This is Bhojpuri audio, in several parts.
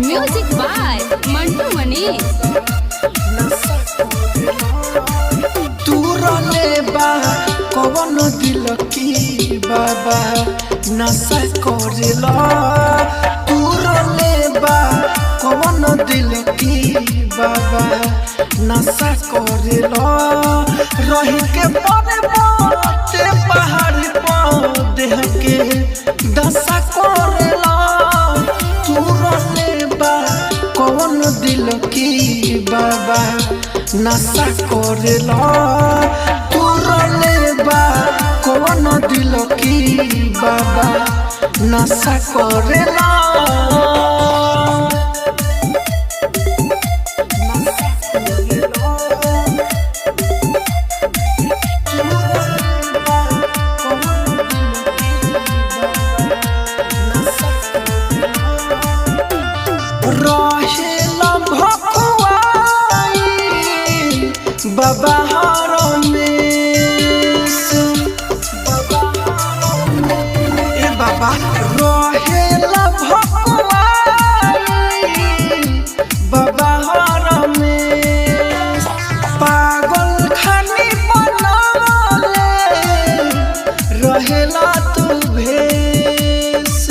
Music by Mantu Manish. तू रले बा कवन दिल की बाबा नशा करेला। तू रले बा कवन दिल की बाबा नशा करेला। रही के परे बाते पहाड़ पर देह के दशा करेला। तू रले बा कवन दिल की बाबा नशा करेला। तू रले बा कवन दिल की बाबा नशा करेला। नशा करेला। तू रले बा कवन दिल की बाबा नशा करेला। रहेला भकुआई बाबा हरमेश। ए बाबा रहेला भकुआई बाबा हरमेश। पागल खानी बनले रहेला तू भेष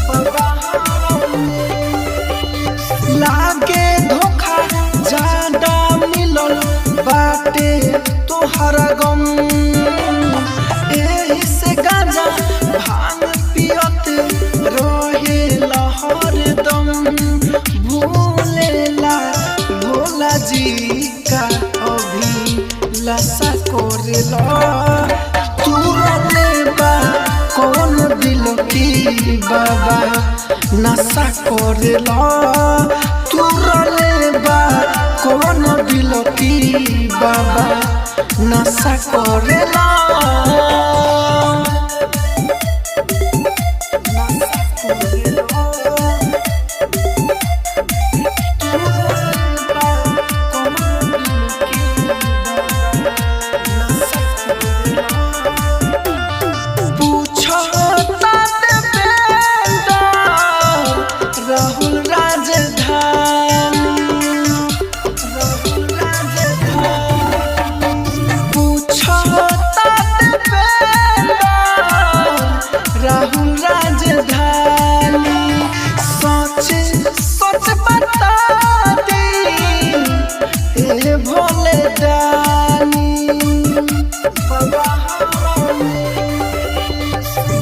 बाबा हरमेश। लागे धोखा ज्यादा मिलल बाटे तोहर गम, एही से गांजा भांग पियत रहेला हरदम। भूलेला भोला जी का अभी लसा करेला। तू रले बा कौन दिल की बाबा नशा करेला। तू रले बा कौन दिल की बाबा नशा करेला। नशा करेला। तू रले बा कौन दिल की बाबा नशा करेला। पूछता देवेंद्र राहुल राजधानी। राहुल राजधानी। पूछता देवेंद्र राहुल राजधानी। सच सच बता दे ए भोले दानी। बाबा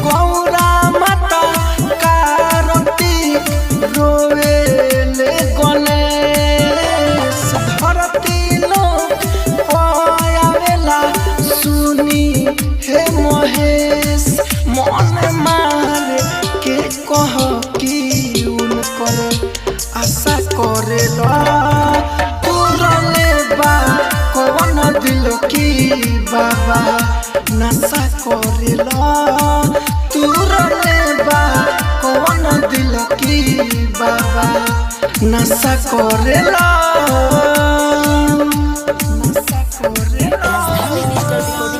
गौरा माता कारती रोवेले गणेश। धरती लोक आवेला सुनी हे महेश। मन मारे के कह की उनकर आशा करेला। तू रले बा कवन दिल की बाबा नशा करेला। तू रले बा कवन दिल की बाबा नशा करेला। नशा करेला। Rajdhani digital recording.